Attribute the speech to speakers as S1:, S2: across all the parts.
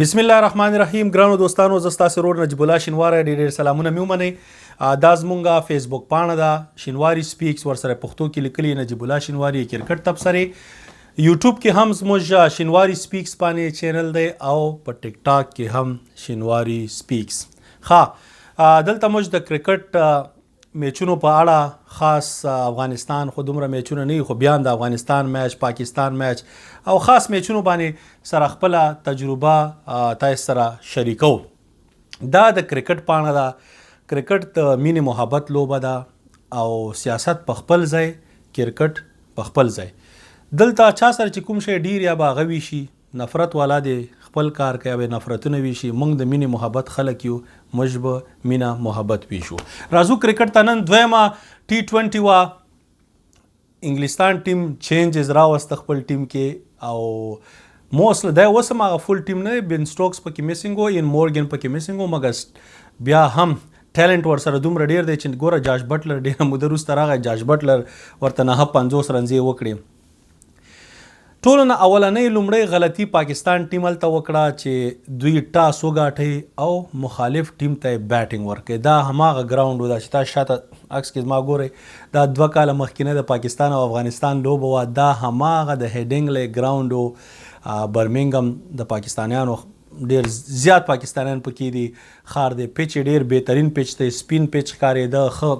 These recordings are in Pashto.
S1: بسم الله الرحمن الرحیم. ګرانو دوستانو، زه ستاسو ورور نجیب الله شینواری. ډېر ډېر سلامونه مې ومنئ. دا زمونږه فیسبوک پاڼه ده، شینواری سپیکس ورسره پښتو کې لیکلی، نجیب الله شینواری کرکټ تبصرې. یوټیوب کې هم زموږ شینواری سپیکس باندې چینل دی او په ټیک ټاک کې هم شینواری سپیکس. ښه، دلته موږ د کرکټ میچونو په اړه، خاص افغانستان خو دومره میچونه نه، خو بیا د افغانستان میچ، پاکستان میچ او خاص میچونو باندې سره خپله تجربه تاسو سره شریکو. دا د کرکټ پاڼه ده. کرکټ د مینې محبت لوبه ده او سیاست په خپل ځای، کرکټ په خپل ځای. دلته چا سره چې کوم شی ډیر یا به هغه ویشي. نفرت والا دی خپل کار کوي او نفرتونه ویشي. موږ د مینې محبت خلک یو، موږ به مینه محبت ویشو. راځو کرکټ ته. نن دویمه ټي 20 وه. انګلستان ټیم چینجز راوست خپل ټیم کې او موسټ دا اوس هم هغه فول ټیم نه. بن سټوکس پکې میسنګ وو، این مورګن پکې میسنګ وو، مګر بیا هم ټیلنټ ورسره دومره ډیر دی چې ګوره، جاش بټلر ډیره موده وروسته راغی، جاش بټلر ورته 59 رنزې وکړې. ټولو نه اولنۍ لومړۍ غلطي پاکستان ټیم هلته وکړه چې دوی ټاس وګاټي او مخالف ټیم ته بیټینګ ورکړي. دا هماغه ګراوند و، دا چې تاسو شاته عکس کې زما ګورئ، دا 2 کاله مخکینه د پاکستان او افغانستان لوبه وه. دا هماغه د هیډینګلی ګراوند و، برمنګم. د پاکستانیانو ډیر زیات پاکستانیان پکې دي، ښار دی. پیچ ډیر بهترین پیچ دی، سپین پیچ ښکارېده، ښه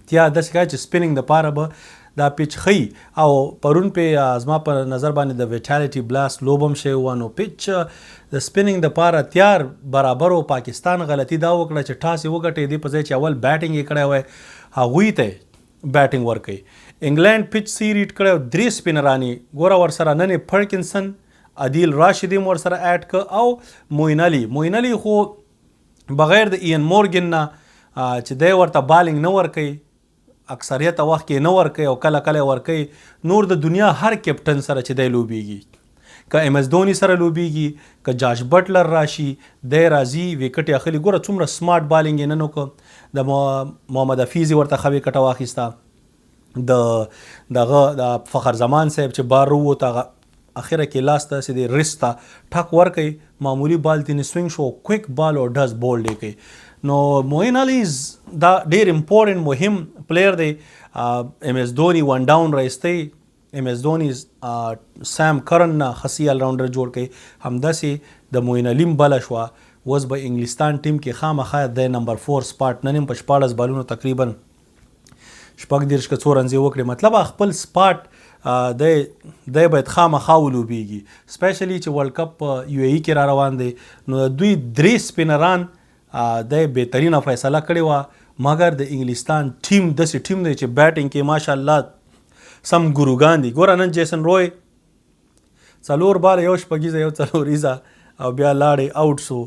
S1: تیا داسې ښکاري چې سپیننګ د پاره به دا پیچ ښي. او پرون په زما په نظر باندې د ویټالیټي بلاست لوبم شوی و، نو پیچ د سپیننګ د پاره تیار برابر و. پاکستان غلطي دا وکړه چې ټاس یې وګټې، دې په ځای چې اول بیټینګ یې کړی وای، هغوی ته بیټینګ ورکړي. انګلند پیچ سی ریډ کړی او درې سپینرانی ګوره ورسره نن پرکنسن، عدیل راشد هم ورسره اډ ک او معین علي. معین علي خو بغیر د این مورګن نه چې دی ورته بالینګ نه ورکوي، اکثریت وخت کې نه ورکوي او کله کله ورکوي. نور د دنیا هر کپټن سره چې دی لوبیږي، که ایم اس دونی سره لوبیږي، که جاش بټلر راشي، دی راځي، وکټ اخلي. ګوره څومره سمارټ بالینګ یې نن وکړ. د محمد حفیظ ورته ښه وکټه واخیسته. د دغه د فخر زمان صاحب چې بار ووت، هغه اخره کې لاس ته سي د رست ته ټک ورکي، معمولی بال تینې سوینګ شو، کویک بال او ډز بولډ یې کوي. نو معین علي دا ډیر امپورټنت مهم پلیئر دی. ایم اس دونی ون ډاون راځي، ایم اس دونی سام کرن نه خسي الراونډر جوړ کړي. همداسې د معین علي بل شو. اوس به انګلستان ټیم کې خامخا د نمبر 4 سپاټ. نن په 16 بالونو تقریبا 36 که څو رنزې وکړې. مطلب خپل سپاټ دی، دی باید خامخا ولوبېږي، سپیشلی چې ورلډ کپ په یو ای کې را روان دی. نو دوی درې سپینران دی بهترینه فیصله کړې وه. مګر د انګلستان ټیم داسې ټیم دی چې بیټینګ کې ماشاءالله سم ګوروګان دي. ګوره نن جیسن روی څلور باله، یو شپږیزه، یو څلوریزه او بیا لاړې اوټ سو،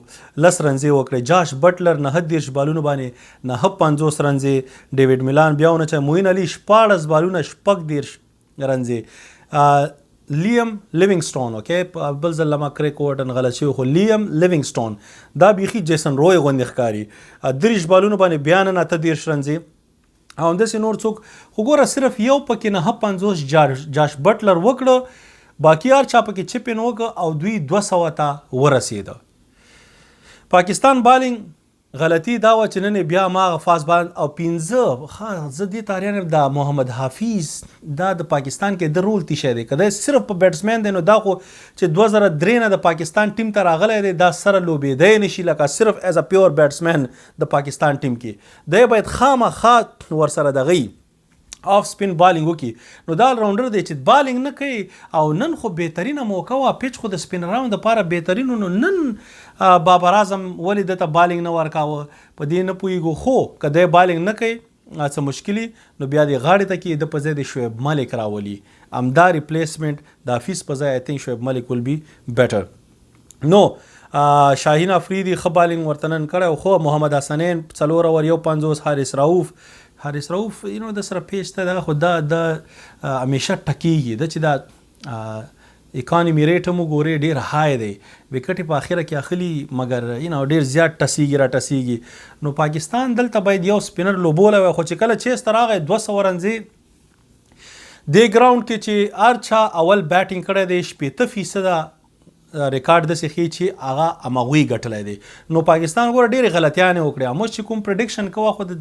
S1: 10 رنزې وکړې. جاش بټلر 39 بالونو باندې 59 رنزې. ډیوډ میلان بیا ونه چې معین علي 16 بالونه، 36 رنزې. لیم لیوینګسټون، اوکې، بل ځل ما کریک ورټن غلط شوی، خو لیم لیوینګسټون دا بیخي جیسن روی غوندې ښکاري، 23 بالونو باندې بیا نن 38 رنزې. او همداسې نور څوک خو ګوره صرف یو پکې 59 جاش بټلر وکړه، باقي هر چا پکې چپ ان وکړه او دوی 200 ته ورسېده. پاکستان بالینګ غلطي دا وه چې نن یې بیا هماغه فاست بال او پنځه. ښه، زه دې ته حیران یم، دا محمد حفیظ دا د پاکستان کې د رول تیشه دی؟ که دی صرف په بیټسمین دی، نو دا خو چې 2003 نه د پاکستان ټیم ته راغلی دی، دا سره لوبېدی نشي. لکه صرف ایز ا پیور بیټسمین د پاکستان ټیم کې دی باید خامخا ورسره دغه آف سپین بالینګ وکي. نو دا الراونډر دی چې بالینګ نه کوي. او نن خو بهترینه موقع وه، پیچ خو د سپینرانو دپاره بهترین. نو نن بابر اعظم ولې ده ته بالینګ نه ورکاوه، په دې نه پوهېږو. خو که دی بالینګ نه کوي څه مشکلي، نو بیا دې غاړې ته کې د په ځای د شعیب ملک راولي. همدا ریپلیسمنټ د حفیظ په ځای، I think Shoaib Malik will be better. نو شاهین افریدي ښه بالینګ ورته نن کړی. خو محمد حسنین څلور اور، 51. حارث رؤف، حارث رؤف you know د سره پیچ ته دغه، خو دا د همیشه ټکیږي. د چې دا اکانومي ریټ هم وګوري، ډیر های دی، وکټ په اخره کې اخلي، مګر you know ډیر زیات ټسیږي را ټسیږي. نو پاکستان دلته باید یو سپینر لوبولی وای. خو چې کله چیس ته راغی، 200 رنزې. دې ګراوند کې چې هر چا اول بیټینګ کړی دی، 60 فیصده ریکارډ داسې ښیي چې هغه همغوی ګټلی دی. نو پاکستان ګوره ډېرې غلطیانې وکړې. موږ چې کوم پریډکشن کوه، خو د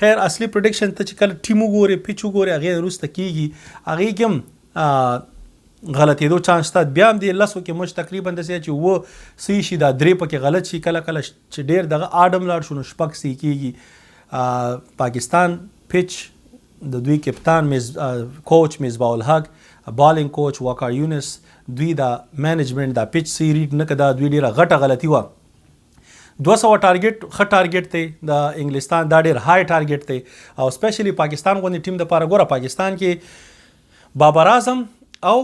S1: خیر اصلي پریډکشن ته چې کله ټیم وګورې، پیچ وګورې، هغې وروسته کېږي، هغې کې هم غلطېدو چانس شته. بیا هم دې لسو کې موږ تقریبا داسې چې اووه صحیح شي، دا درې پکې غلط شي. کله کله چې ډېر دغه آډم لاړ شو، نو شپږ صحیح کېږي. پاکستان پیچ، د دوی کپتان کوچ مصباح الحق، بالینګ کوچ وقار یونس، دوی دا منیجمنت دا پیچ صحیح ریډ نه کړه، دوی ډیره غټه غلطي وه. 200 ټارګټ ښه ټارګټ دی د انګلستان، دا ډیر های ټارګټ دی او سپیشلی پاکستان غوندې ټیم د پاره. ګوره، پاکستان کې بابر اعظم او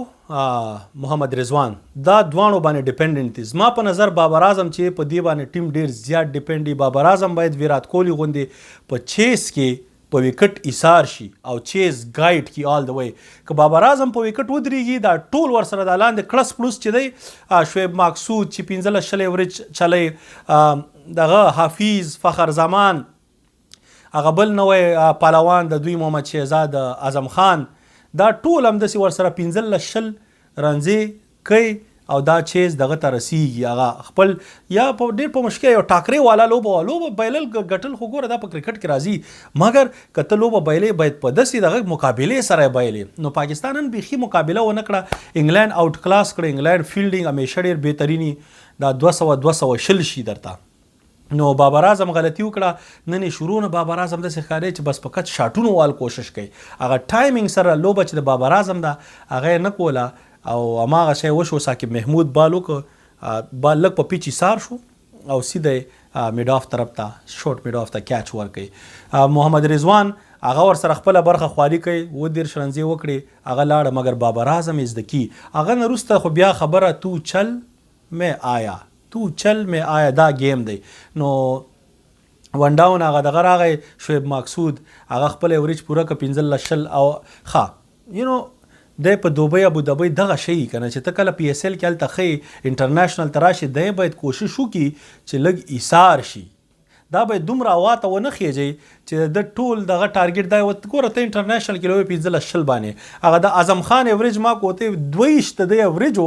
S1: محمد رضوان دا دواړو باندې ډیپندنت دي. زما په نظر بابر اعظم چې په دې باندې ټیم ډیر زیات ډیپند دی. بابر اعظم باید ویرات کوهلی غوندې په چیس کې په وکټ ایثار شي او چیز ګایډ کی آل د وی. که بابر اعظم په وکټ ودرېږي، دا ټول ورسره د لاندې کړس پړوس چې دی، شعیب مقصود چې 15 20 ایوریج چلی، دغه حفیظ، فخر زمان، هغه بل نوی پهلوان د دوی محمد شهزاد اعظم خان، دا ټول همداسې ورسره 15 20 رنزې کوي او دا چیز دغه ته رسیږي. هغه خپل یا په ډیر په مشکل یو ټاکرې والا لوبه وه. لوبه بایلل ګټل خو ګوره دا په کرکټ کې راځي، مګر که ته لوبه بایلې، باید په داسې دغه مقابلې سره بایلې. نو پاکستان نن بیخي مقابله ونه کړه، انګلند اوټ کلاس کړ. انګلند فیلډینګ همیشه ډیر بهترینی، دا 200 220 شي درته. نو بابر اعظم غلطي وکړه نن یې شروع نه. بابر اعظم داسې ښکاري چې بس فقط شاټونو وال کوشش کوي، هغه ټایمینګ سره لوبه چې د بابر اعظم ده، هغه یې نه کوله او هماغه شی وشو. ثاقب محمود بال وکړ، بال لږ په پیچ ایسار شو او سیده میډ آف طرف ته، شورټ میډ آف ته کیچ ورکړي. محمد رضوان هغه ورسره خپله برخه خواري کوي، 37 رنزې وکړې، هغه لاړه، مګر بابر اعظم از د کی. هغه نه وروسته خو بیا خبره تو چل مې آیا، تو چل مې آیا، دا گیم دی. نو ون ډاون هغه دغه راغی شعیب مقصود، هغه خپل ایوریج پوره ک 15 20 او ښه. یو نو دی په دوبۍ ابو دبۍ دغه شی کنه چې ته کله پی اس ایل کې هلته ښه، انټرنیشنل ته راشي، دی باید کوشش وکړي چې لږ ایثار شي. دا باید دومره هوا ته ونه خېژي چې د ټول دغه ټارګټ دا ګوره ته انټرنیشنل کې لوبې 15 20 باندې. هغه د اعظم خان ایوریج ما کوته، 22 د ایوریج،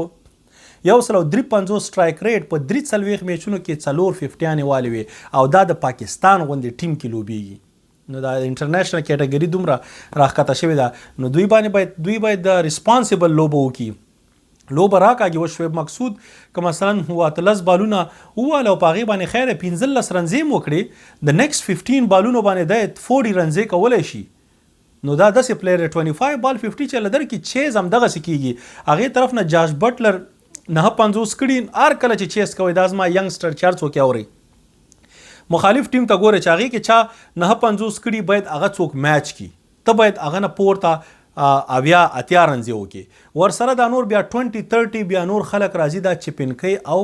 S1: 153 سټرایک ریټ، په 43 میچونو کې څلور ففټیانې والي وي او دا د پاکستان غوندې ټیم کې لوبیږي. نو دا انټرنیشنل کیټګوري دومره راښکته شوې ده، نو دوی باید د ریسپانسیبل لوبه وکړي، لوبه راکاږي. و شعیب مقصود که مثلا 18 بالونه وواله او په هغې باندې خیر 15 رنزې هم وکړې، د نیکسټ 15 بالونو باندې دی 40 رنزې کولی شي. نو دا داسې پلیر 25 بال 50 چې لدر کې چیز هم دغسې کېږي. هغې طرف نه جاش بټلر 59 کړي. هر کله چې چیز کوي، دا زما ینګسټر چې هر څوک یې اوري، مخالف ټیم ته ګوره چې هغې کې چا 59 کړي، باید هغه څوک میچ کړي. ته باید هغه نه پورته 70 80 رنزې وکړي. ورسره دا نور بیا 20 30 بیا نور خلک راځي، دا چپین کوي او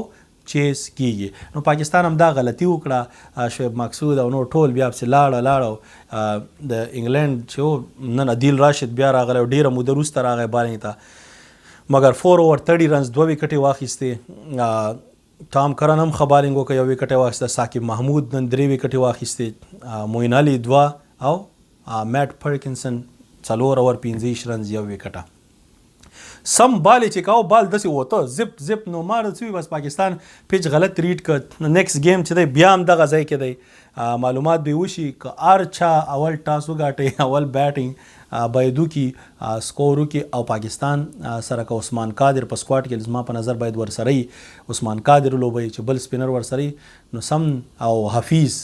S1: چیز کیږي. نو پاکستان هم دا غلطي وکړه. شعیب مقصود او نور ټول بیا پسې لاړه لاړه. د انګلند چې نن عدیل راشد بیا راغلی او ډیره موده وروسته راغی بالینګ ته، مګر 4 اوور 30 رنز، دوه ویکټې واخیستې. ټام کرن هم ښه بالینګ وکړ، یو ویکټ یې واخیسته. ثاقب محمود نن درې ویکټې واخیستې، معین علي دوه او میټ پرکینسن څلور اوور 25 رنز، یو ویکټه. سم بال چې کاو، بال داسې وته زپ زپ. نو ما څه بس پاکستان پیچ غلط ریډ کړ. نیکسټ گیم چې دی بیا هم دغه ځای کې دی، معلومات به وشي که هر چا اول ټاس وګاټي، اول بیټینګ باید وکړي، سکور وکړي. او پاکستان سره که عثمان قادر په سکواډ کې، زما په نظر باید ورسره عثمان قادر لوبوي چې بل سپینر ورسره نو سم، او حفیظ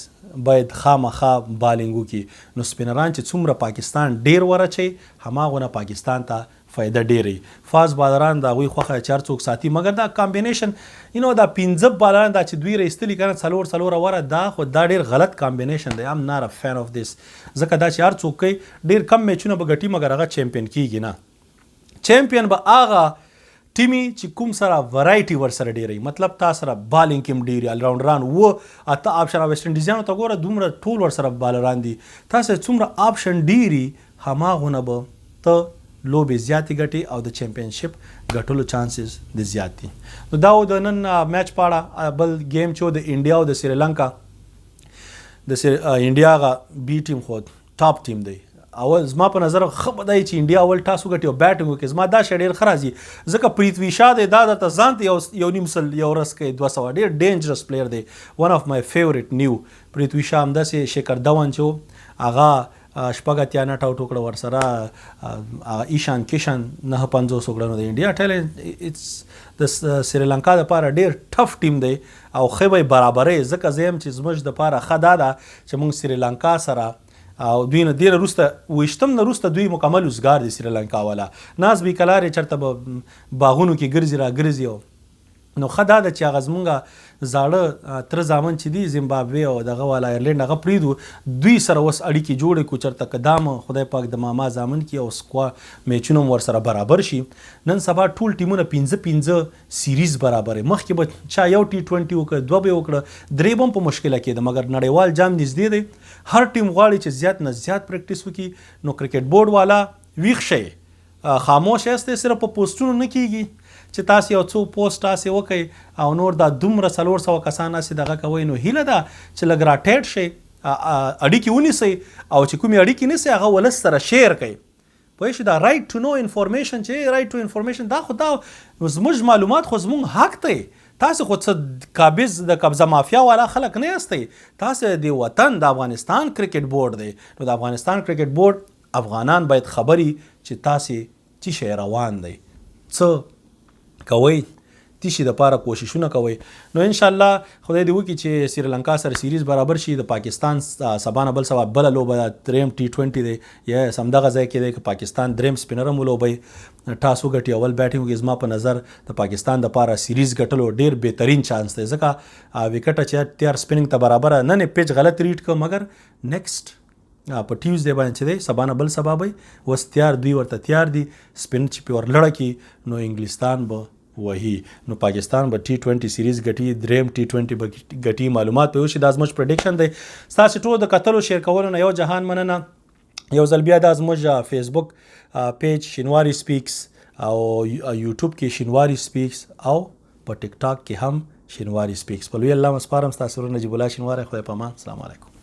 S1: باید خامخا بالینګ وکړي. نو سپینران چې څومره پاکستان ډیر ورچي، هماغونه پاکستان ته فایده ډیره. فاست بالران د هغوی خوښه چې هر څوک ساتي، مګر دا کامبینیشن دا پنځه بالران دا چې دوی راایستلي کنه څلور څلور اوره، دا خو دا ډیر غلط کامبینیشن دی. I'm not a fan of this، ځکه دا چې هر څوک کوي، ډیر کم میچونه به ګټي، مګر هغه چمپین کیږي نه. چمپین به هغه ټیمی چې کوم سره ورایټي ورسره ډیری، مطلب تا سره بالینګ کې هم ډیری الراونډران و اته آپشن. ویسټ انډیزیانو ته ګوره، دومره ټول ورسره بالران دي. تاسو څومره آپشن ډیری، هماغونه به ته لوبې زیاتې ګټي او د چمپینشپ ګټلو چانسز د زیات دي. نو دا و د نن میچ په اړه. بل گیم چې د انډیا او د سریلانکا، د انډیا غا بی ټیم خو ټاپ ټیم دی. اول زما په نظر ښه به دا وي چې انډیا اول ټاس وګټي او بیټنګ وکړي. زما دا شی ډېر ښه راځي، ځکه پریتوي شاه دی، دا درته ځان ته یو یو نیم سل یو ورځ کوي 200، ډېر ډینجرس پلیر دی، ون اف مای فیوریټ نیو پریتوي شاه. همداسې شکر دون چې هغه 86 نټ اوټ وکړه، ورسره هغه ایشان کشن 59 وکړه. نو د انډیا ټیلنټ اټس د سریلانکا لپاره ډیر ټف ټیم دی او ښه به برابرې، ځکه زه یم چې زموږ دپاره ښه دا ده چې موږ سریلانکا سره او دوی نه ډیر وروسته ویشتم نه وروسته دوی مکمل اوزګار دي. سریلانکا والا ناز بې کلارې چرته به باغونو کې ګرځي را ګرځي. او نو ښه دا ده چې هغه زمونږ زاړه تره زامن چې دي، زمبابوې او دغه والا ایرلینډ، هغه پرېږدو، دوی سره اوس اړیکې جوړې کړو. چېرته که دا مو خدای پاک د ماما زامن کړي او سکوا میچونه هم ورسره برابر شي. نن سبا ټول ټیمونه پنځه پنځه سیریز برابرې. مخکې به چا یو ټي ټوینټي وکړ، دوه به یې وکړه، درې به هم په مشکله کېده، مګر نړیوال جام نږدې دی، هر ټیم غواړي چې زیات نه زیات پریکټیس وکړي. نو کرکټ بورډ والا، ویښ شئ، خاموش یاستئ، صرف په پوسټونو نه کیږي چې تاسو یو څو پوسټ تاسو وکئ او نور دا دومره 400 کسان هسې دغه کوئ. نو هیله ده چې لږ راټیټ شئ، اړیکې ونیسئ او چې کومې اړیکې نیسئ هغه ولس سره شیر کړئ. پوه شئ، دا رایټ ټو نو انفارمیشن چې رایټ ټو انفارمیشن، دا خو دا زموږ معلومات خو زموږ حق دی. تاسو خو څه قابض د قبضه مافیا والا خلک نه یاستئ، تاسو د وطن د افغانستان کرکټ بورډ دی. نو د افغانستان کرکټ بورډ افغانان باید خبري چې تاسو چی شی روان دی، څه کوئ، تشي د پاره کوششونه کوئ. نو ان شاء الله خدای دې وکړي چې سریلانکا سره سیریز برابر شي. د پاکستان سبا نه بل سبا بله لوبه ده، دریم ټي 20 دی، یس، همدغه ځای کې دی. که پاکستان دریم سپینر هم ولوبوي، ټاس وګټي، اول بیټینګ وکړي، زما په نظر د پاکستان دپاره سیریز ګټلو ډیر بهترین چانس دی، ځکه وکټه چې تیار سپیننګ ته برابره. نن یې پیچ غلط ریډ کړ، مګر نیکسټ په ټیوزډے باندې چې دی، سبا نه بل سبا به اوس تیار دوی ورته تیار دي، سپین چې پې ورلړه کړي نو انګلستان به وهي. نو پاکستان به ټي 20 سیریز ګټي، دریم ټي 20 به ګټي. معلومات به وشي. دا زموږ پریډکشن دی. ستاسو ټول د کتلو شیر کولو نه یو جهان مننه. یو ځل بیا دا زموږ فیسبوک پیج شینواری سپیکس او یوټیوب کې شینواری سپیکس او په ټیک ټاک کې هم شینواری سپیکس. په لوی الله مو سپارم، ستاسو ورور نجیب الله شینواری. خدای په امان، السلام علیکم.